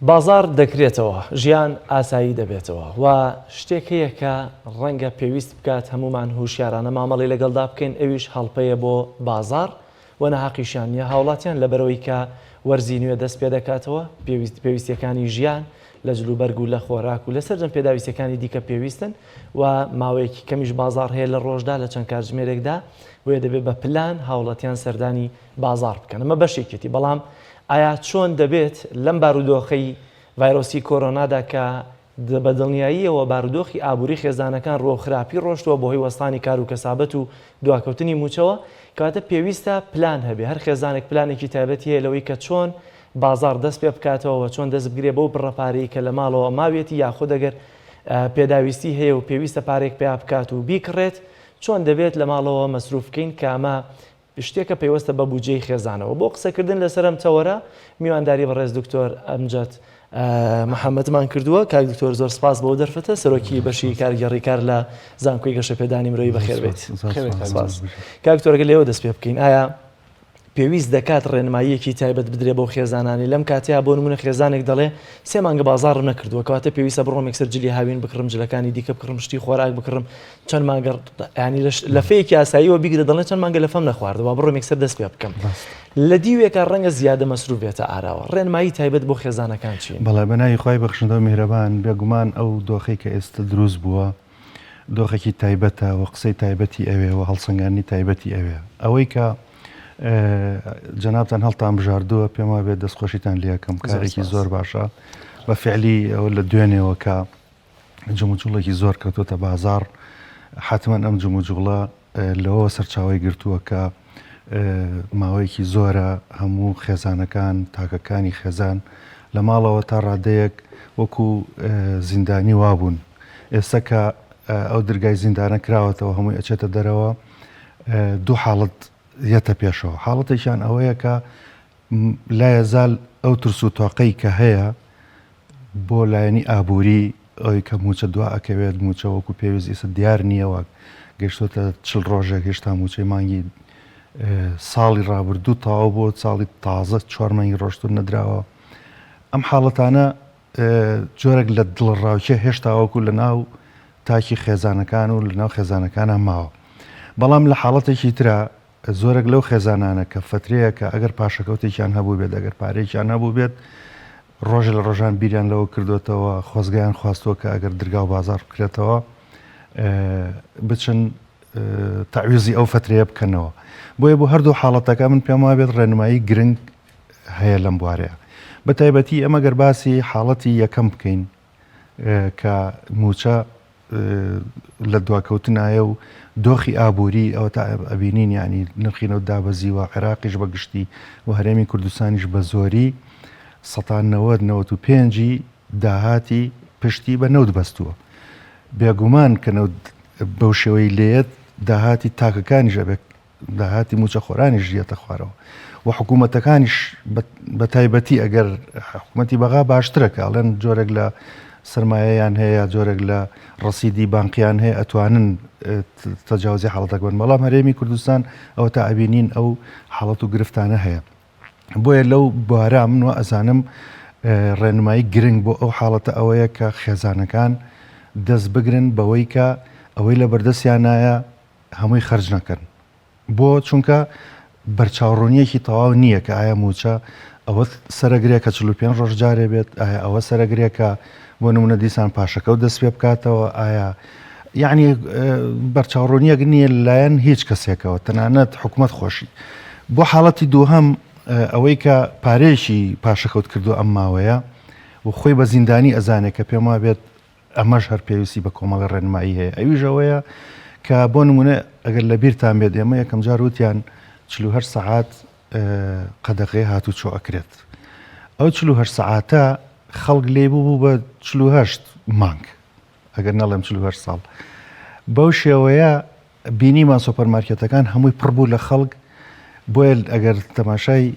بازاڕ دەکرێتەوە، ژیان ئاسایی دەبێتەوە و شتێک هەیە کە ڕەنگە پێویست بکات هەموومان هوشیارانە مامەڵەی لەگەڵدا بکەین ئەویش هەڵپەیە بۆ بازاڕ و ناهەقیشیان نییە هاوڵاتیان لەبەرئەوەی کە وەرزی نوێ دەست پێدەکاتەوە پێویست پێویستیەکانی ژیان لە جلوبەرگ و لە خۆراک و لە سەرجەم پێداویستیەکانی دیکە پێویستن و ماوەیەکی کەمیش بازاڕ هەیە لە ڕۆژدا لە چەند کاتژمێرێکدا بۆیە دەبێت بە پلان هاوڵاتیان سەردانی بازاڕ بکەن ئەمە بەشێکێتی بەڵام ئایا چۆن دەبێت لەم بارودۆخەی ڤایرۆسی کۆرۆنادا کە بە دڵنیاییەوە بارودۆخی ئابووری خێزانەکان ڕووەو خراپی ڕۆشتووە بەهۆی وەستانی کار و کەسابەت و دواکەوتنی مووچەوە، کەواتە پێویستە پلان هەبێ، هەر خێزانێک پلانێکی تایبەتی هەیە لەوەی کە چۆن بازاڕ دەست پێ بکاتەوە و چۆن دەست بگرێ بەو بڕە پارەی کە لە ماڵەوە ماویەتی یاخود ئەگەر پێداویستی هەیە و پێویستە پارەیەک پەیا بکات و بیکڕێت چۆن دەبێت لە ماڵەوە مەسروف بکەین کە ئەمە شتێکە پەیوەستە بە بودجەی خێزانەوە. بۆ قسەکردن لەسەر ئەم تەوەرە میوانداری بەڕێز دکتۆر ئەمجەد محەمەدمان کردووە. کاک دکتۆر زۆر سپاس بۆ دەرفەتە، سەرۆکی بەشی کارگێڕی کار لە زانکۆی گەشەپێدانی مرۆیی بەخێربێیت. سپاس. کاک دکتۆر ئەگەر لێوە دەست پێ بکەین ئایا پێویست دەکات ڕێنماییەکی تایبەت بدرێ بەو خێزانانەی لەم کاتەیا بۆ نمونە خێزانێک دەڵێ سێ مانگە بازاڕم نەکردووە کەواتە پێویستە بڕۆم یەکسەر جلی هاوین بکڕم جلەکانی دیکە بکڕم شتی خۆراک بکڕم چەند مانگە ینی لەفەیەکی ئاساییەوە بیگرە دەڵێن چەند مانگە لەفەم نەخواردەوە بڕۆم یەکسەر دەست پێ بکەم لە دیوێکە ڕەنگە زیادە مەسروف بێتە ئاراوە ڕێنمایی تایبەت بۆ خێزانەکان چین؟ بەڵێ بە ناوی خوای بەخشندە و میهرەبان بێگومان ئەو دۆخەی کە ئێستا دروست بووە دۆخێکی تایبەتە و قسەی تایبەتی ئەوێ و هەڵسەنگاندنی تایبەتی ئەوێ ئەوەی کە جەنابتان هەڵتان بژاردووە پێم وابێت دەستخۆشیتان لەکەم کارێکی زۆر باشە بە فعلی ئەوە لە دوێنێەوە کە جموجوڵێکی زۆر کەوتۆتە بازاڕ، حەتمەن ئەم جموجوڵە لەوەوە سەرچاوەی گرتووە کە ماوەیەکی زۆرە هەموو خێزانەکان، تاکەکانی خێزان لە ماڵەوە تا ڕادەیەک وەکو زیندانی وابوون. ئێستا کە ئەو درگای زیندانە کراوەتەوە هەمووی ئەچێتە دەرەوە، دوو حاڵەت یەتە پێشەوە. حاڵەتێکیان ئەوەیە کە لایەزال ئەو ترس و تۆقەی کە هەیە بۆ لایەنی ئابووری ئەوی کە مووچە دوا ئەکەوێت مووچە وەکو پێویست ئیستا دیار نییە وەک گەشتۆتە چل ڕۆژێک هێشتا مووچەی مانگی ساڵی ڕابردوو تەواو بۆ ساڵی تازە چوار مانگی ڕۆشتون نەدراوە ئەم حاڵەتانە جۆرێک لە دڵەڕاوکێ هێشتا وەکو لە ناو تاکی خێزانەکان و لە ناو خێزانەکانە ماوە بەڵام لە حاڵەتێکی ترا زۆرێک لەو خێزانانە کە فەترەیەکە ئەگەر پاشەکەوتێکیان هەبووبێت، ئەگەر پارەیەکیان هەبووبێت، ڕۆژێ لە ڕۆژان بیریان لەوە کردوێتەوە، خۆزگەیان خواستووە کە ئەگەر درگا و بازاڕ بکرێتەوە، بچن تەعویزی ئەو فەترەیە بکەنەوە. بۆیە بۆ هەردوو حاڵەتەکە من پێم وابێت ڕێنمایی گرنگ هەیە لەم بوارەیە. بە تایبەتی ئێمە گەر باسی حاڵەتی یەکەم بکەین کە مووچە لە دواکەوتنایە و دۆخی ئابووری ئەوەتا ئەبینین یانی نرخی نەوت دابەزیوە عێراقیش بە گشتی و هەرێمی کوردستانیش بە زۆری سەتا 90 95ی داهاتی پشتی بە نەوت بەستووە بێگومان کە نەوت بەو شێوەی لێت داهاتی تاکەکانیش ئەبێت داهاتی مووچەخۆرانیش یەتە خوارەوە و حکوومەتەکانیش بە تایبەتی ئەگەر حکوومەتی بەغا باشترە کە ئەڵێن جۆرێک لە سرمایەیان هەیە جۆرێک لە ڕسیدی بانقیان هەیە ئەتوانن تەجاوزی حاڵەتەک بن بەڵام هەرێمی کوردستان ئەوە تا ئەبینین ئەو حاڵەت و گرفتانە هەیە بۆیە لەو بوارە من وا ئەزانم ڕێنمایی گرنگ بۆ ئەو حاڵەتە ئەوەیە کە خێزانەکان دەست بگرن بەوەی کە ئەوەی لە بەردەستیانایە هەمووی خەرج نەکەن. بۆ؟ چونکە بەرچاوڕوونییەکی تەواو نییە کە ئایا مووچە ئەوە سەرەگرێ کە 45 ڕۆژ جارێ بێت، ئایا ئەوە سەرەگرێ کە بۆ نموونە دیسان پاشەکەوت دەست پێ بکاتەوە، ئایا یعنی بەرچاوڕوونییەک نییە لەلایەن هیچ کەسێکەوە تەنانەت حکومەت خۆشی. بۆ حاڵەتی دووهەم ئەوەی کە پارەیەکی پاشەکەوت کردووە ئەم ماوەیە و خۆی بە زیندانی ئەزانێ کە پێم وابێت ئەمەش هەر پێویستی بە کۆمەڵی ڕێنمایی هەیە ئەویش ئەوەیە کە بۆ نمونە ئەگەر لە بیرتان بێت ئێمە یەکەم جار وتیان 48 سەعات قەدەغەی هاتوچۆ ئەکرێت ئەو 48 سەعاتە خەڵک لێ بوو بوو بە 48 مانگ ئەگەر نەڵێم 48 ساڵ بەو شێوەیە بینیمان سۆپەرمارکێتەکان هەمووی پڕ بوو لە خەڵک بۆیە ئەگەر تەماشای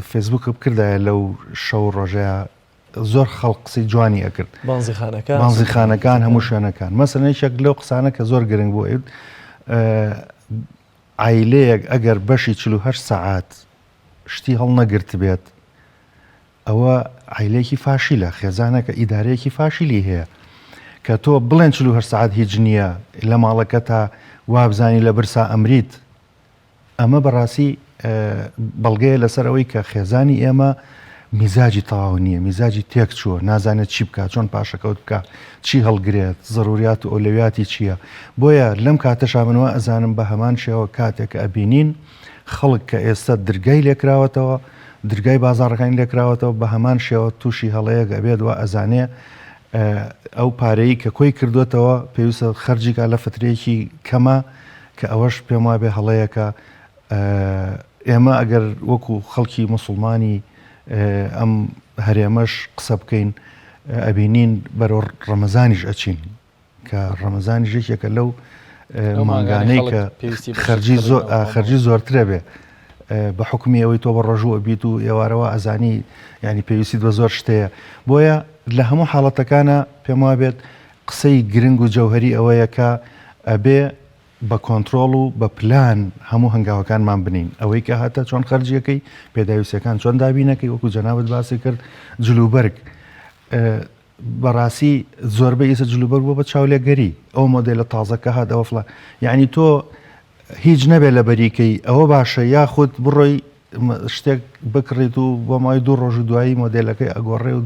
فەیسبوک بکردایە لەو شەو ڕۆژەیە زۆر خەڵک قسەی جوانی ئەکرد بانزیخانەکان بانزیخانەکان هەموو شوێنەکان مەسەلەن یەکێک لەو قسانە کە زۆر گرنگ بوو ئەیوت عایلەیەک ئەگەر بەشی 48 سەعات شتی هەڵنەگرتبێت. ئەوە عەیلەیەکی فاشیلە، خێزانێکە ئیدارەیەکی فاشیلی هەیە. کە تۆ بڵێن 48 سەعات هیچ نییە لە ماڵەکەتا وابزانی لە برسا ئەمریت، ئەمە بەڕاستی بەڵگەیە لەسەر ئەوەی کە خێزانی ئێمە میزاجی تەواو نییە، میزاجی تێک چووە، نازانێت چی بکات، چۆن پاشەکەوت بکات، چی هەڵگرێت، زەروریات و ئەولەویاتی چییە. بۆیە لەم کاتەشا من وا ئەزانم بە هەمان شێوە کاتێک کە ئەبینین خەڵک کە ئێستا درگای لێکراوەتەوە، درگای بازاڕەکانی لێکراوەتەوە، بە هەمان شێوە تووشی هەڵەیەک ئەبێت وا ئەزانێ ئەو پارەی کە کۆی کردووەتەوە پێویستە خەرجی کا لە فترەیەکی کەمە کە ئەوەش پێم وابێ هەڵەیەکە. ئێمە ئەگەر وەکو خەڵکی موسڵمانی ئەم هەرێمەش قسە بکەین ئەبینین بەرەو ڕەمەزانیش ئەچین کە ڕەمەزانیش یەکێکە لەو مانگانەی کە خەرجی زۆر خەرجی زۆرترە بێ بە حکومی ئەوەی تۆ بە ڕۆژوو ئەبیت و ئێوارەوە ئەزانی ینی پێویستیت بە زۆر شتەیە بۆیە لە هەموو حاڵەتەکانە پێم وابێت قسەی گرنگ و جەوهری ئەوەیە کە ئەبێ بە کۆنترۆڵ و بە پلان هەموو هەنگاوەکانمان بنین، ئەوەی کە هەتە چۆن خەرجیەکەی، پێداویستیەکان چۆن دابینەکەی، وەکو جەنابت باسی کرد جلوبەرگ بەڕاستی زۆربەی ئێستا جلوبەرگ بووە بە چاولێگەری، ئەو مۆدێلە تازە کە هات ئەوە فڵان، یعنی تۆ هیچ نەبێت لەبەریکەی ئەوە باشە یاخود بڕۆی شتێک بکڕیت و بۆ ماوەی دوو ڕۆژ و دوایی مۆدێلەکەی ئەگۆڕێ و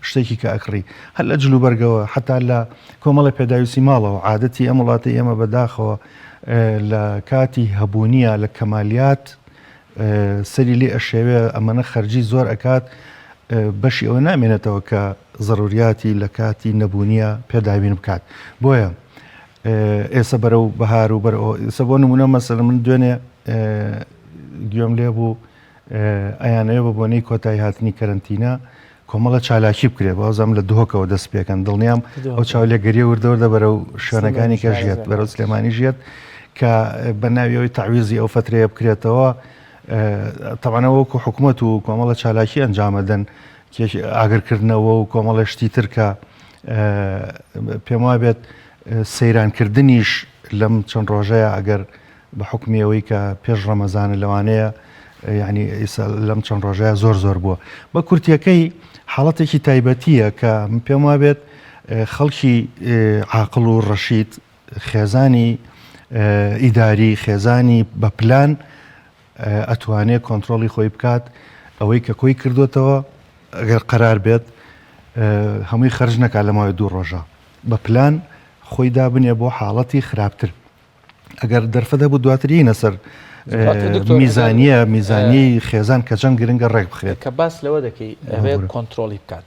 شتێکی کە ئەکڕی هەر لە جلوبەرگەوە حتا لە کۆمەڵی پێداویستی ماڵەوە عادەتی ئەم وڵاتی ئێمە بەداخەوە لە کاتی هەبوونیە لە کەمالیات سەری لێ ئەشێوێ ئەمەنە خەرجی زۆر ئەکات بەشی ئەوە نامێنێتەوە کە زەروریاتی لە کاتی نەبوونیە پێداوین بکات بۆیە ئێسە بەرەو بەهار و بەرەو ئێسە بۆ نمونە مەسەلەن من دوێنێ گوێم لێ بوو ئەیانەوێ بە بۆنەی کۆتایی هاتنی کەرەنتینە کۆمەڵە چالاکی بکرێ بازم لە دهۆکەوە دەست پێکەن دڵنیام ئەو چاولێگەریە وردەوردە بەرەو شوێنەکانی کە ژێت بەرەو سلێمانی ژێت کە بە ناوی ئەوەی تەعویزی ئەو فترەیە بکرێتەوە تەوانەوە وەکو حکوومەت و کۆمەڵە چالاکی ئەنجامەدەن ئاگرکردنەوە و کۆمەڵە شتی تر کە پێم وابێت سەیرانکردنیش لەم چەند ڕۆژەیە ئەگەر بە حوکمی ئەوەی کە پێش ڕەمەزانە لەوانەیە یعنی ئیسا لەم چەند ڕۆژەیە زۆر زۆر بووە بە کورتیەکەی حاڵەتێکی تایبەتیە کە من پێم وابێت خەڵکی عاقڵ و ڕەشید خێزانی ئیداری خێزانی بە پلان ئەتوانێ کۆنترۆڵی خۆی بکات ئەوەی کە کۆی کردوتەوە ئەگەر قەرار بێت هەمووی خەرج نەکات لە ماوەی دوو ڕۆژە بە پلان خۆی دابنێ بۆ حاڵەتی خراپتر ئەگەر دەرفەت هەبوو دواتر یینە سەر میزانیە میزانیەی خێزان کە چەند گرنگە ڕێک بخرێت. کە باس لەوە دەکەی ئەبێ کۆنترۆڵی بکات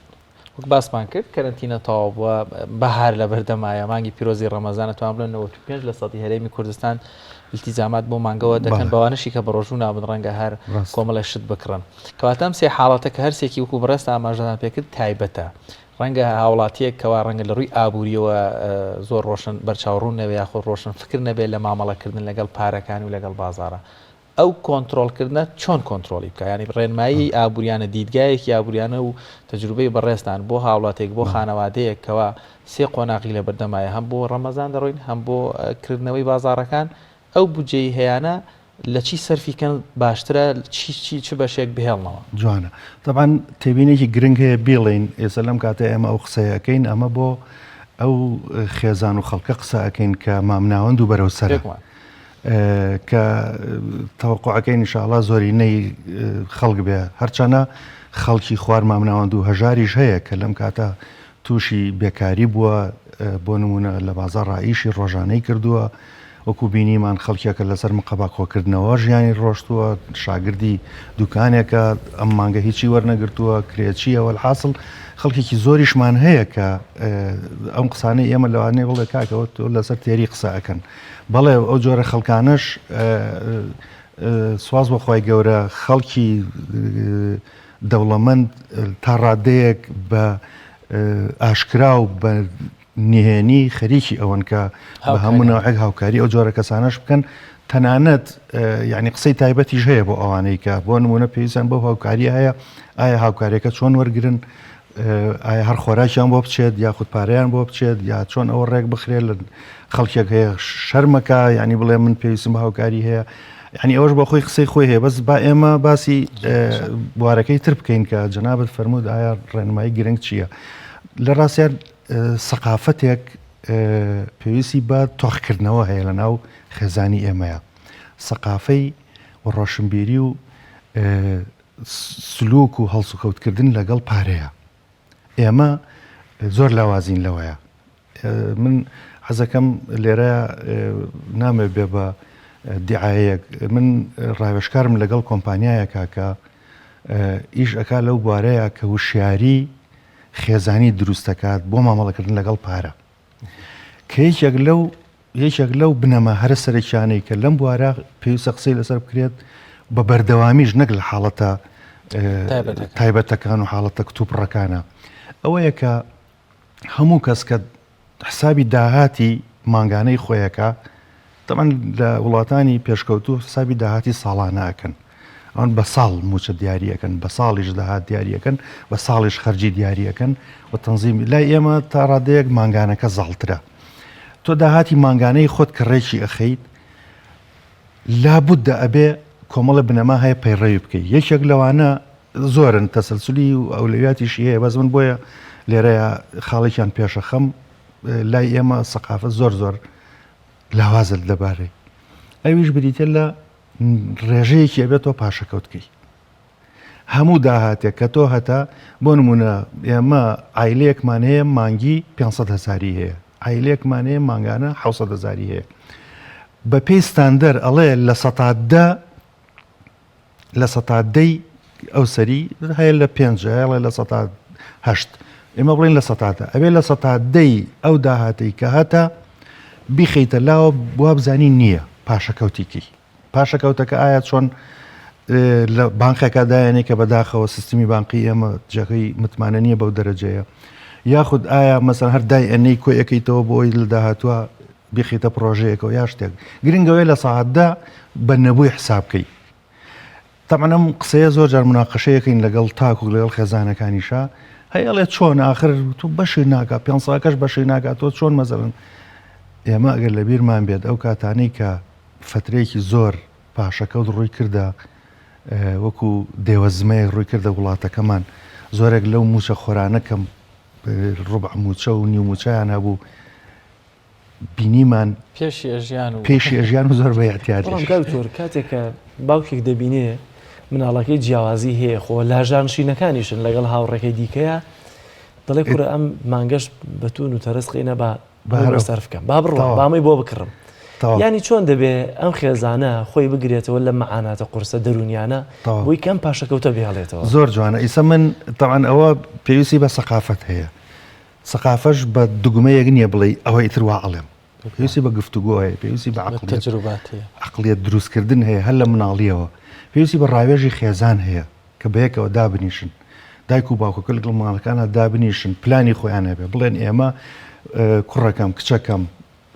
وەک باسمان کرد کەرەنتینە تەواو بووە بەهار لە بەردەمایە مانگی پیرۆزی ڕەمەزانە توان بڵێن 95 لە سەدی هەرێمی کوردستان التیزامات بۆ مانگەوە دەکەن بەوانەشی کە بەڕۆژوو نابن ڕەنگە هەر کۆمەڵێ شت بکڕن کەواتە ئەم سێ حاڵەتە کە هەرسێکی وەکو بەڕێزتان ئاماژەتان پێکرد تایبەتە ڕەنگە هاوڵاتییەک کەوا ڕەنگە لە ڕووی ئابوورییەوە زۆر ڕۆشن بەرچاوڕوون نەبێ یاخود ڕۆشن فکر نەبێ لە مامەڵەکردن لەگەڵ پارەکانی و لەگەڵ بازاڕا ئەو کۆنترۆڵکردنە چۆن کۆنترۆڵی بکا یانی ڕێنمایی ئابووریانە دیدگایەکی ئابووریانە و تەجروبەی بەڕێزتان بۆ هاوڵاتێک بۆ خانەوادەیەک کەوا سێ قۆناغی لەبەردەمایە هەم بۆ ڕەمەزان دەڕۆین هەم بۆ کردنەوەی بازاڕەکان ئەو بودجەی هەیانە لە چی سەرفی کەن باشترە چی چی چ بەشێک بهێڵنەوە؟ جوانە تەبعەن تێبینێکی گرنگ هەیە بیڵێین ئێستا لەم کاتە ئێمە ئەو قسەیە ئەکەین ئەمە بۆ ئەو خێزان و خەڵکە قسە ئەکەین کە مامناوەند و بەرەو سەرە کە تەوەقعەکەی نیشاڵا زۆرینەی خەڵک بێ هەرچەنە خەڵکی خوار مامناوەند و هەژاریش هەیە کە لەم کاتە تووشی بێکاری بووە بۆ نمونە لە بازاڕا ئیشی ڕۆژانەی کردووە وەکو بینیمان خەڵکێکە لەسەر مقەبا کۆکردنەوە ژیانی ڕۆشتووە، شاگردی دوکانێکە ئەم مانگە هیچی وەرنەگرتووە، کرێچییە، وەلحاسڵ خەڵکێکی زۆریشمان هەیە کە ئەم قسانەی ئێمە لەوانەیە بڵێ کاکە ئەوە تۆ لەسەر تێری قسە ئەکەن. بەڵێ ئەو جۆرە خەڵکانەش سواز بۆ خوای گەورە خەڵکی دەوڵەمەند تا ڕادەیەک بە ئاشکرا و بە نهێنی خەریکی ئەوەن کە بە هەموو نەوعێک هاوکاری ئەو جۆرە کەسانەش بکەن تەنانەت یعنی قسەی تایبەتیش هەیە بۆ ئەوانەی کە بۆ نمونە پێویستیان بەو هاوکاریە هەیە ئایا هاوکاریەکە چۆن وەرگن ئایا هەر خۆراکیان بۆ بچێت یاخود پارەیان بۆ بچێت یا چۆن ئەوە ڕێک بخرێت لە خەڵکێک هەیە شەرمەکە ینی بڵێ من پێویستم بە هاوکاری هەیە. یعنی ئەوەش بۆ خۆی قسەی خۆی هەیە بەس با ئێمە باسی بوارەکەی تر بکەین کە جەنابەت فەرموود ئایا ڕێنمایی گرنگ چییە؟ لە ڕاستیان سەقافەتێک پێویستی بە تۆخکردنەوە هەیە لە ناو خێزانی ئێمەیە سەقافەی و ڕۆشنبیری و سلوک و هەڵسوکەوتکردن لەگەڵ پارەیە ئێمە زۆر لاوازین لەوەیە من حەزەکەم لێرە نامێ بێ بە دیعاەیەک من ڕاوێشکارم لەگەڵ کۆمپانیایەکە کە ئیش ئەکا لەو بوارەیە کە وشیاری خێزانی دروستەکات بۆ مامەڵەکردن لەگەڵ پارە کە یەکێک لەو یەکێک لەو بنەما هەرە سەرەکیانەی کە لەم بوارە پێویستە قسەی لەسەر بکرێت بە بەردەوامیش نەک لە حاڵەتە تایبەتەکان و حاڵەتە کتوپڕەکانە ئەوەیە کە هەموو کەس کە حسابی داهاتی مانگانەی خۆیەکە تەبعەن لە وڵاتانی پێشکەوتوو حسابی داهاتی ساڵانە ئەکەن ئەوان بە ساڵ موچە دیاری ئەکەن بە ساڵیش داهات دیاری ئەکەن بە ساڵیش خەرجی دیاری ئەکەن و تەنزیم لای ئێمە تا ڕادەیەک مانگانەکە زاڵترە تۆ داهاتی مانگانەی خۆت کە ڕێکی ئەخەیت لابودە ئەبێ کۆمەڵە بنەما هەیە پەیڕەوی بکەیت یەکێک لەوانە زۆرن تەسەلسولی و ئەولەویاتیشی هەیە بەس من بۆیە لێرەیە خاڵێکیان پێشەخەم لای ئێمە سەقافە زۆر زۆر لاوازە لەبارەی ئەویش بریتە لە ڕێژەیەکی ئەبێت تۆ پاشەکەوتکەی هەموو داهاتێک کە تۆ هەتا بۆ نمونە ئێمە ئایلەیەکمان هەیە مانگی 500 هزاری هەیە ئایلەیەکمان هەیە مانگانە 600 هزاری هەیە بە پێی ستاندەر ئەڵێ لە سەتا دە لە سەتا دەی ئەو سەری هەیە لە پێنج هەیە لە سەتا هەشت ئێمە بڵین لە سەتاتە ئەبێ لە سەتا دەی ئەو داهاتەی کە هەتە بیخەیتە لاوە وابزانی نییە پاشەکەوتیکی پاشەکەوتەکە ئایا چۆن لە بانقێکا دایانێ کە بەداخەوە سیستمی بانقی ئێمە جێگەی متمانە نییە بەو دەرەجەیە یاخود ئایا مەسەن هەر دای ئەنەی کۆی ئەەکەیتەوە بۆی لە داهاتوە بیخیتە پرۆژەیەکەوە یا شتێک گرنگەوەی لە سەعاتدا بە نەبووی حساب بکەی تەبعەن ئەم قسەیە زۆر جار مناقەشەیەکەین لەگەڵ تاک و لەگەڵ خێزانەکانیشا هەی ئەڵێ چۆن ئاخر تۆ بەشی ناکا پێنساکەش بەشی ناکات تۆ چۆن مەزەلن ئێمە ئەگەر لە بیرمان بێت ئەو کاتانەی کە فترەیەکی زۆر پاشەکەوت ڕووی کردە وەکو دێوەزمەیەک ڕووی کردە وڵاتەکەمان زۆرێک لەو موچە خۆرانە کەم ڕبع موچە و نیو موچەیان هەبوو بینیمان پێشی ئەژیان و پێشی ئەژیان و زۆر بە اعتیادیش. بەڵام کاک دکتۆر کاتێک کە باوکێک دەبینێ مناڵەکەی جیاوازی هەیە خۆ لاژانشینەکانیشن لەگەڵ هاوڕێکەی دیکەیە دەڵێ کوڕە ئەم مانگەش بەتون و تەرس قینە با بە سەرف بکەم با بڕوا بامەی بۆ بکڕم ینی چۆن دەبێ ئەم خێزانە خۆی بگرێتەوە لە مەعاناتە قورسە دەرونیانە بۆی کەم پاشەکەوتە بهێڵێتەوە زۆر جوانە ئیسە من تاوان ئەوە پێویستی بە سەقافەت هەیە سەقافەش بە دوگمەیەک نییە بڵێی ئەوە ئیتر وا ئەڵێم. پێویستی بە گفتوگۆ هەیە، پێویستی بە عەقڵیەت هەیە. عەقڵیەت دروستکردن هەیە هەر لە مناڵییەوە. پێویستی بە ڕاوێژی خێزان هەیە کە بەیەکەوە دابنیشن. دایک و باوکەکە لەگەڵ منداڵەکانا دابنیشن، پلانی خۆیان هەبێ، بڵێن ئێمە کوڕەکەم، کچەکەم،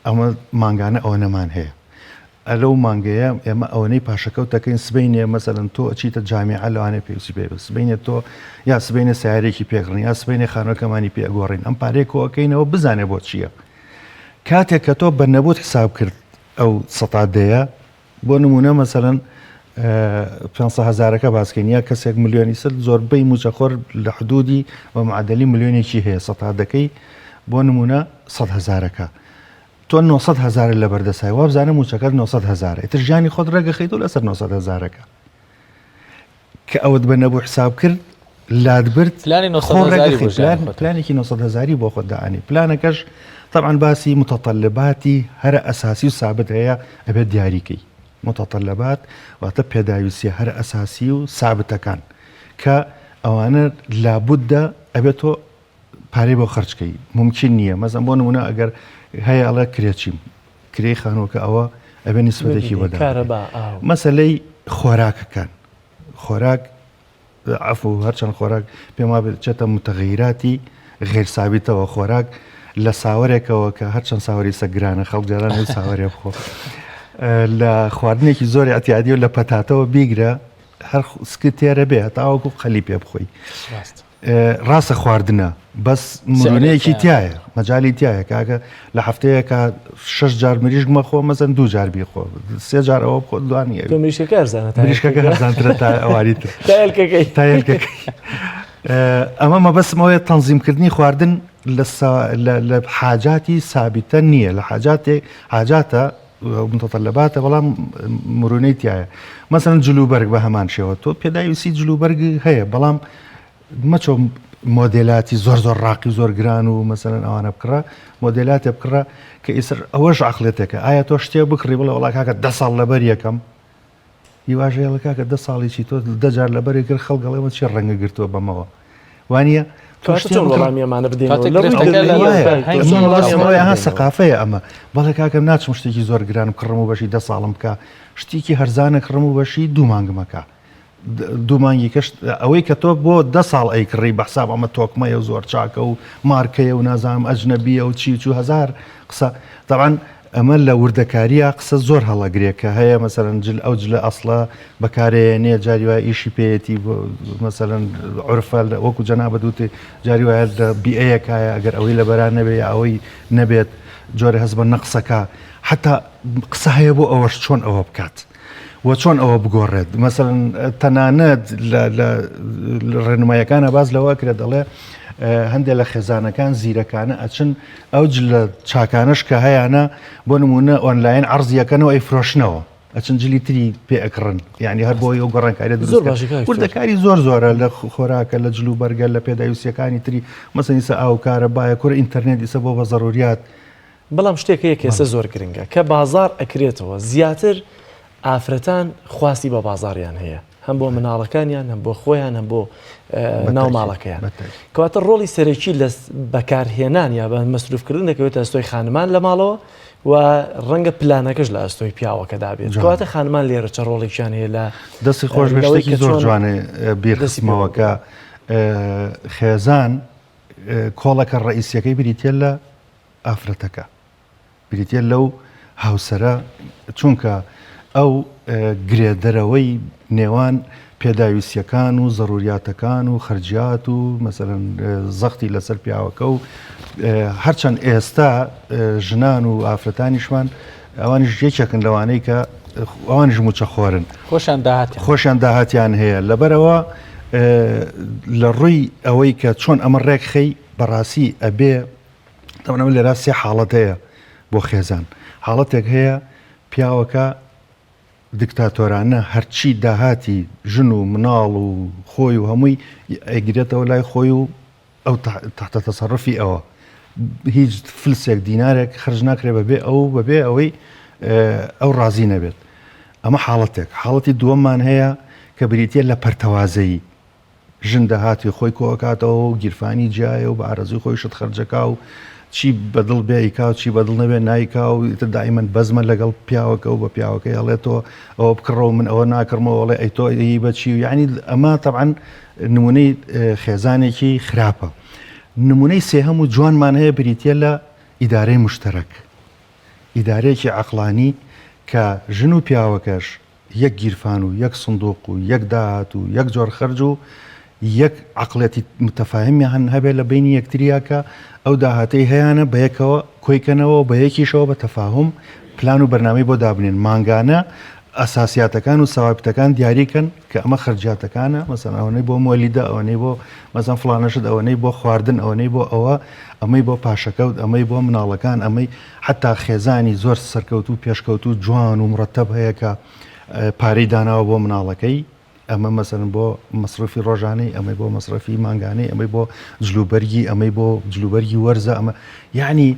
ئەمە مانگانە ئەوەنەمان هەیە ئەلەو مانگەیە ئێمە ئەوەنەی پاشەکەوت دەکەین سبینێ مەسەلەن تۆ ئەچیتە جامیعە لەوانەیە پێویستی پێ بێت سبینێ تۆ یا سبینێ سیارێکی پێکڕین یا سبینێ خانوەکەمانی پێ ئەگۆڕین ئەم پارەیە کۆ ئەکەینەوە بزانێ بۆ چییە کاتێک کە تۆ بە نەبوت حساب کرد ئەو سەتا دەیە بۆ نمونە مەسەلەن پێنج هەزارەکە باسکەین یا کەسێک ملیۆنی سەر زۆربەی موچەخۆر لە حدودی بە معدلی ملیۆنێکی هەیە سەتا دەکەی بۆ نمونە 100 هەزارەکە تۆ 900 هەزارە لە بەردەسای وابزانە موچەکەت 900 هەزارە ئیتر ژیانی خۆت ڕێگەخەیت و لەسەر 900 هەزارەکە کە ئەوت بە نەبوو حساب کرد لات برد پلانی 900 هەزاری بۆ ژیانی خۆت. پلانێکی 900 هەزاری بۆ خۆت دائەنێی پلانەکەش تەبعەن باسی متطلباتی هەرە ئەساسی و سابت هەیە ئەبێت دیاری کەی متطلبات واتە پێداویستیە هەرە ئەساسی و سابتەکان کە ئەوانە لابودە ئەبێت تۆ پارەی بۆ خەرج کەی مومکین نییە مەزەن بۆ نمونە ئەگەر هەیە ئەڵێ کرێچیم کرێی خانووەکە ئەوە ئەبێ نیسبەتێکی بۆ مەسەلەی خۆراکەکان خۆراک عفو هەرچەند خۆراک پێم وابێت چێتە متغیراتی غیر سابیتەوە خۆراک لە ساوەرێکەوە کە هەرچەند ساوەری سە گرانە خەڵک جاران لەو ساوەرێ بخۆ لە خواردنێکی زۆری ئەتیادی و لە پەتاتەوە بیگرە هەر سکت تێرە بێ هەتاوەکو قەلی پێ بخۆی. ڕاستە خواردنە بەس مرونەیەکی تایە مەجای تایە کاکە لە هەفتەیەکە شش جار مریشک مەخۆ مەزەن دوو جار بیخۆ سێ جار ئەوە بخۆ دوانی مریشکەکە ئەرزانە مریشکەکە هەرزانترە تا ئەوانی تر تایلکەکەی تایلکەکەی ئەمە مەبەستمەوەیە تەنزیمکردنی خواردن لە حاجاتی سابیتە نییە لە حاجاتێ حاجاتە متطلباتە بەڵام مرونەی تایە مەسەن جلوبەرگ بە هەمان شێوە تۆ پێداویستی جلوبەرگ هەیە بەڵام مەچۆ مۆدێلاتی زۆر زۆر ڕاقی زۆر گران و مەسەلەن ئەوانە بکڕە مۆدێلاتێ بکڕە کە ئیسر ئەوەش عقلێتێکە ئایا تۆ شتێ بکڕی بڵێ وڵا کاکە دە ساڵ لەبەر یەکەم هیواژەیەڵە کاکە دە ساڵیی تۆ دە جار لەبەرێ کرد خەڵک ئەڵێ چی ڕەنگە گرتووە بەمەوە وانە سەقافەیە ئەمە بەڵێ کاکەم ناچم شتێکی زۆر گران کڕم و بەشی دە ساڵم بکە شتێکی هەرزانە کڕم و بەشی دوو مانگمەکە دوو مانگی کەش ئەوەی کە تۆ بۆ دە ساڵ ئەیکڕی بە حساب ئەمە تۆکمەیە و زۆر چاکە و مارکەیە و نازانم ئەجنەبیە و چی و چوو هەزار قسە تەبعەن ئەمە لە وردەکاریە قسە زۆر هەڵەگرێ کە هەیە مەسەرەن جل ئەو جلە ئەسڵە بەکارێنێ جاری وایە ئیشی پێیەتی مەسەرەن عرفە وەکو جەنابەت وتی جاری وایە لە بیئەیەکایە ئەگەر ئەوەی لەبەران نەبێ یا ئەوەی نەبێت جۆرە هەست بە نەقسەکە حتا قسە هەیە بۆ ئەوەش چۆن ئەوە بکات. و چۆن ئەوە بگۆڕێت مەسەلەن تەنانەت لە ڕێنمایەکانە باس لەوە کرێت دەڵێ هەندێک لە خێزانەکان زیرەکانە ئەچن ئەو جلە چاکانەش کە هەیانە بۆ نمونە ئۆنلاین عرضیەکەنەوە ئەی فرۆشنەوە ئەچن جلی تری پێ ئەکڕن یعنی هەر بۆی ئەو گۆڕانکاری زۆر باشی وردەکاری زۆر زۆرە لە خۆراکە لە جلو بەرگە لە پێداویستیەکانی تری مەسەنیسە ئاو کارە باە کورە ئینتەرنێت ئیسە بۆ بە زەروریات بەڵام شتێک هەیە کە ئێستا زۆر گرنگە کە بازاڕ ئەکرێتەوە زیاتر ئافرەتان خواستی بە بازاڕیان هەیە هەم بۆ مناڵەکانیان هەم بۆ خۆیان هەم بۆ ناو ماڵەکەیان کەواتە ڕۆڵی سەرەکی لە بەکارهێنان یا بە مەسروفکردن دەکەوێتە ئەستۆی خانمان لە ماڵەوە و ڕەنگە پلانەکەش لە ئەستۆی پیاوەکەدا بێت کەواتە خانمان لێرە چە ڕۆڵێکیان هەیە لە دەستی خۆش شتێکی زۆر جوانێ بیرخستمەوە کە خێزان کۆڵەکە ڕئیسیەکەی بریتە لە ئافرەتەکە بریتیە لەو هاوسەرە چونکە ئەو گرێدەرەوەی نێوان پێداویستیەکان و زەروریاتەکان و خەرجیات و مەسەلەن زەختی لەسەر پیاوەکە و هەرچەند ئێستا ژنان و ئافرەتانیشمان ئەوانیش یەکێکن لەوانەی کە ئەوانیش موچەخۆرن خۆشیان داهاتیان خۆشیان داهاتیان هەیە لەبەرەوە لە ڕووی ئەوەی کە چۆن ئەمە ڕێکخەی بەڕاستی ئەبێ تەبعەن ئەمە لێرە سێ حاڵەت هەیە بۆ خێزان حاڵەتێک هەیە پیاوەکە دکتاتۆرانە هەرچی داهاتی ژن و مناڵ و خۆی و هەمووی ئەیگرێتەوە لای خۆی و ئەو تحتە تەسەڕفی ئەوە هیچ فلسێک دینارێک خرج ناکرێ بەبێ ئەو بەبێ ئەوەی ئەو ڕازی نەبێت ئەمە حاڵەتێک حاڵەتی دووەممان هەیە کە بریتە لە پەرتەوازەیی ژن داهاتی خۆی کۆئەکاتەوە و گیرفانی جیایە و بە ئارەزووی خۆی شت خەرجەکا و چی بەدڵ بێ ئەیکا و چی بەدڵ نەبێ نایکا و ئیتر دائیمەن بەزمە لەگەڵ پیاوەکە و بە پیاوەکەی ئەڵێ تۆ ئەوە بکڕەوە من ئەوە ناکڕمەوە ئەڵێ ئەی تۆ ئەی بە چی و یعنی ئەمە تەبعەن نمونەی خێزانێکی خراپە نمونەی سێهەم و جوانمان هەیە بریتە لە ئیدارەی مشتەرەک ئیدارەیەکی عەقڵانی کە ژن و پیاوەکەش یەک گیرفان و یەک سندوق و یەک داهات و یەک جۆر خەرج و یەک عەقڵیەتی متەفاهمیان هەبێ لە بەینی یەکتریا کە ئەو داهاتەی هەیانە بەیەکەوە کۆیکەنەوە و بەیەکیشەوە بە تەفاهوم پلان و بەرنامەی بۆ دابنێن مانگانە ئەساسیاتەکان و سەوابتەکان دیاری کەن کە ئەمە خەرجیاتەکانە مەسەن ئەوەنەی بۆ مۆلیدە ئەوەنەی بۆ مەسەن فڵانەشت ئەوەنەی بۆ خواردن ئەوەنەی بۆ ئەوە ئەمەی بۆ پاشەکەوت ئەمەی بۆ مناڵەکان ئەمەی حەتا خێزانی زۆر سەرکەوتوو پێشکەوتوو جوان و مڕەتەب هەیە کە پارەی داناوە بۆ مناڵەکەی ئەمە مەسەلەن بۆ مەسرەفی ڕۆژانەی ئەمەی بۆ مەسرەفی مانگانەی ئەمەی بۆ جلوبەرگی ئەمەی بۆ جلوبەرگی وەرزە ئەمە یعنی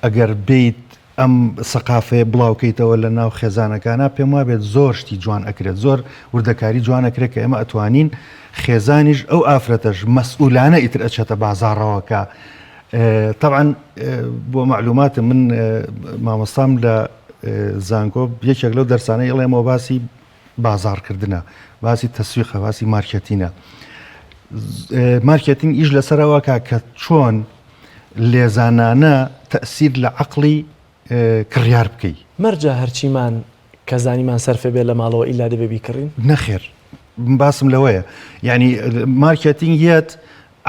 ئەگەر بیت ئەم سەقافەیە بڵاوکەیتەوە لە ناو خێزانەکانە پێم وابێت زۆر شتی جوان ئەکرێت زۆر وردەکاری جوان ئەکرێت کە ئێمە ئەتوانین خێزانیش ئەو ئافرەتەش مەسئولانە ئیتر ئەچێتە بازاڕەوە کە تەبعەن بۆ مەعلوماتم من مامۆستام لە زانکۆ یەکێک لەو دەرسانەی ئەڵێمەوە باسی بازاڕکردنە باسی تەسویقە باسی مارکێتینە مارکێتینگ ئیش لەسەرەوە کە کە چۆن لێزانانە تەسیر لە عقلی کڕیار بکەی مەرجە هەرچیمان کە زانیمان سەرفە بێ لە ماڵەوە ئیلا دەبێ بیکڕین نەخێر باسم لەوەیە یعنی مارکێتینگ یەت.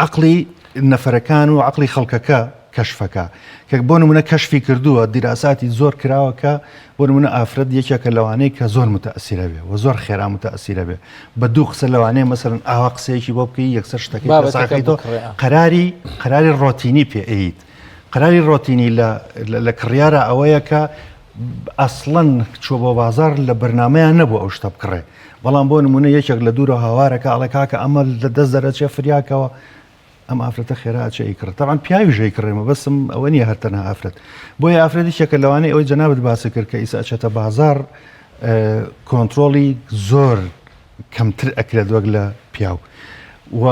عەقڵی نەفەرەکان و عەقڵی خەڵکەکە کەشفەکە کە بۆ نمونە کەشفی کردووە دیراساتی زۆر کراوە کە بۆ نمونە ئافرەت یەکێکە لەوانەی کە زۆر متەئسیرە بێ و زۆر خێرا متەئسیرە بێ بە دوو قسە لەوانەیە مەسەلەن ئاوا قسەیەکی بۆ بکەی یەکسەر شتەکەی پێ بابەتەکە ساخیتەوە بکڕێ. قەراری قەراری ڕۆتینی پێ ئەیت قەراری ڕۆتینی لە لە کڕیارە ئەوەیە کە ئەسڵەن چوە بۆ بازار لە بەرنامەیان نەبوو ئەو شتە بکڕێ بەڵام بۆ نمونە یەکێک لە دوورە هاوارەکە ئەڵێ کاکە ئەمە لە دەست دەرەچێ فریاکەوە ئەم ئافرەتە خێرا ئەچێ ئەیکڕێ تەبعەن پیاویش ئەیکڕێ مەبەستم ئەوە نییە هەر تەنها ئافرەت بۆیە ئافرەت یەکێکە لەوانەی ئەوەی جەنابت باسی کرد کە ئیسا ئەچێتە بازاڕ کۆنترۆڵی زۆر کەمتر ئەکرێت وەک لە پیاو و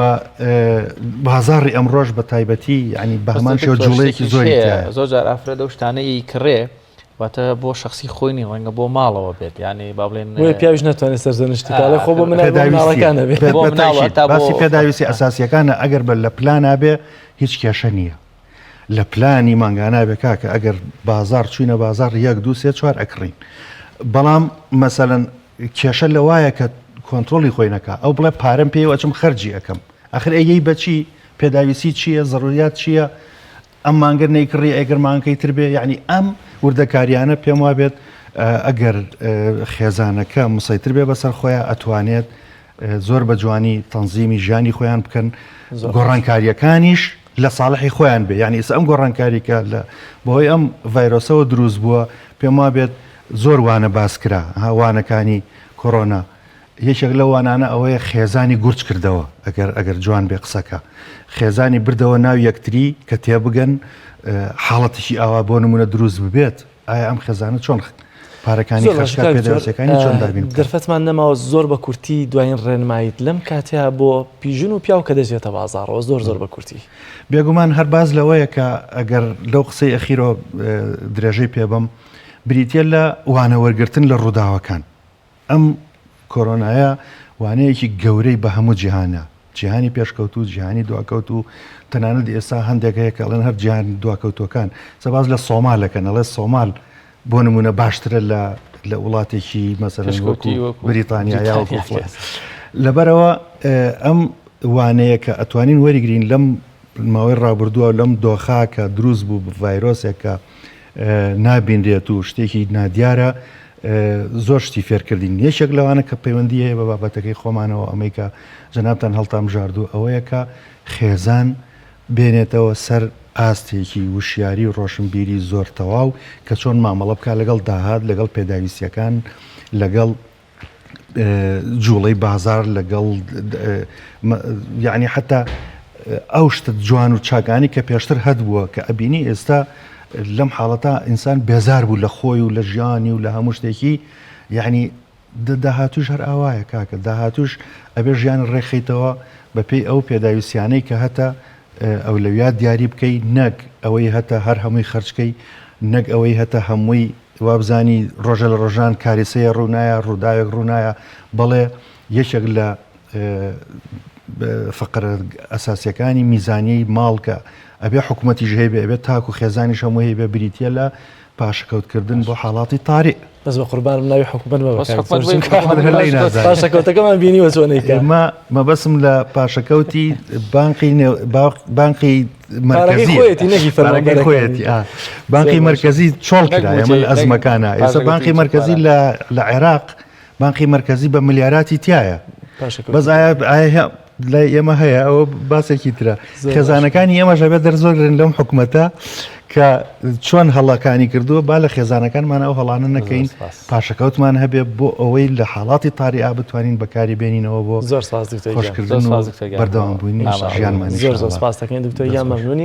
بازاڕی ئەمڕۆژ بە تایبەتی ینی بەهمان شێوە جوڵەیەکی زۆری تیایە. زۆر جار ئافرەت ئەو شتانە ئەیکڕێ واتە بۆ شەخسی خۆی نی ڕەنگە بۆ ماڵەوە بێت یانی با بڵێن بۆیە پیاویش ناتوانێت سەرزەنشتی بکات ئەڵێ خۆ بۆ مناڵ بۆ مناڵەکان ئەبێ. بۆ مناڵ هەتا بۆ باسی پێداویستی ئەساسیەکانە ئەگەر بە لە پلانا بێ هیچ کێشە نییە لە پلانی مانگانا بێ کاکە ئەگەر بازاڕ چوینە بازاڕ یەک دوو سێ چوار ئەکڕین بەڵام مەسەلەن کێشە لەوایە کە کۆنترۆڵی خۆی نەکا ئەو بڵێ پارەم پێی و ئەچم خەرجی ئەکەم ئەخر ئەیەی بەچی پێداویستی چییە زەروریات چییە ئەم مانگە نەیکڕی ئەگەر مانگەکەی تر بێ یعنی ئەم وردەکاریانە پێم وابێت ئەگەر خێزانەکە مسەیتر بێ بەسەر خۆیان ئەتوانێت زۆر بە جوانی تەنزیمی ژیانی خۆیان بکەن گۆڕانکاریەکانیش لە ساڵحی خۆیان بێ یعنی ئیستا ئەم گۆڕانکاری کە لە بەهۆی ئەم ڤایرۆسەوە دروست بووە پێم وابێت زۆر وانە باس کرا ها وانەکانی کۆرۆنا یەکێک لەو وانانە ئەوەیە خێزانی گورج کردەوە ئەگەر ئەگەر جوان بێ قسەکە خێزانی بردەوە ناو یەکتری کە تێبگەن حاڵەتێکی ئاوا بۆ نمونە دروست ببێت ئایا ئەم خێزانە چۆن پارەکانی زۆر باشە خەرجکا کاک دکتۆر پێداویستیەکانی چۆن دابین بکات؟ دەرفەتمان نەماوە زۆر بە کورتی دوایین ڕێنماییت لەم کاتەیا بۆ ژن و پیاو کە دەچێتە بازاڕەوە زۆر زۆر بە کورتی. بێگومان هەر باس لەوەیە کە ئەگەر لەو قسەی ئەخیرەوە درێژەی پێ بەم بریتیە لە وانە وەرگرتن لە ڕووداوەکان. ئەم کۆرۆنایە وانەیەکی گەورەی بە هەموو جیهانە، جیهانی پێشکەوتوو، جیهانی دواکەوتوو، تەنانەت ئێستا هەندێک هەیە کە ئەڵێن هەر جیهان دواکەوتووەکان، ئێستا باس لە سۆمال ئەکەن، ئەڵێ سۆمال بۆ نموونە باشترە لە لە وڵاتێکی مەسەلەن وەکو بریتانیا یا وەکو فڵان. لەبەرئەوە ئەم وانەیە کە ئەتوانین وەریگرین لەم ماوەی ڕابردووە لەم دۆخە کە دروست بوو ڤایرۆسێک کە نابینرێت و شتێکی نادیارە زۆر شتی فێرکردین یەکێک لەوانە کە پەیوەندی هەیە بە بابەتەکەی خۆمانەوە ئەمەی کە جەنابتان هەڵتانبژاردوو ئەوەیە کە خێزان بێنێتەوە سەر ئاستێکی وشیاری و ڕۆشنبیری زۆر تەواو کە چۆن مامەڵە بکات لەگەڵ داهات لەگەڵ پێداویستیەکان لەگەڵ جوڵەی بازار لەگەڵ یعنی حتا ئەو شتە جوان و چاکانی کە پێشتر هەبووە کە ئەبینی ئێستا لەم حاڵەتە ئینسان بێزار بوو لە خۆی و لە ژیانی و لە هەموو شتێکی یعنی داهاتوش هەر ئاوایە کاکە داهاتوش ئەبێ ژیان ڕێخیتەوە بەپێی ئەو پێداویستیانەی کە هەتە ئەولەویات دیاری بکەی نەک ئەوەی هەتە هەر هەمووی خەرجکەی نەک ئەوەی هەتە هەمووی وابزانی ڕۆژە لە ڕۆژان کاریسەیە ڕوونایە ڕووداوێک ڕوونایە بەڵێ یەکێک لە فقرە ئەساسیەکانی میزانیەی ماڵ کە ئەبێ حکوومەتیش هەیبێ ئەبێت تاک و خێزانیش هەموو هەیبێ بریتە لە پاشەکەوتکردن بۆ حاڵاتی تاریق. بەس بە قوربانم ناوی حکومەت مەبە بەس کاک حکومەت زۆر بۆی چونکە حکومەت هەر لێی نازانێ. پاشەکەوتەکەمان بینیوە چۆن ئەیکا. ئێمە مەبەسم لە پاشەکەوتی بانقی نێو بانقی پارەکەی مەرکەزیە. خۆیەتی نەکی پارەکەی فەرمانبەرەکانی. خۆیەتی ئا. بانقی زۆر باشە. مەرکەزی چۆڵ نەک کرا ئێمە مووچەی لە نەک ئەزمەکانا ئێستا پاشەکەوتی بانقی مووچەی مەرکەزی پارە. لە لە عێراق بانقی مەرکەزی بە ملیاراتی تیایە پاشەکەوتی بەس ئایا ئایا لای ئێمە هەیە ئەوە باسێکی ترە خێزانەکانی ئێمەش ئەبێت دەرس وەرگرن لەم حکومەتە کە چۆن هەڵەکانی کردووە با لە خێزانەکانمان ئەو هەڵانە نەکەین پاشەکەوتمان هەبێ بۆ ئەوەی لە حاڵاتی تاریئا بتوانین بەکاری بێنینەوە بۆ زۆر سپاس دکتۆر گیان خۆشکردن و بەردەوام بوونی ژیانمان زۆر زۆر سپاس دەکەین دکتۆر گیان مەمنونین.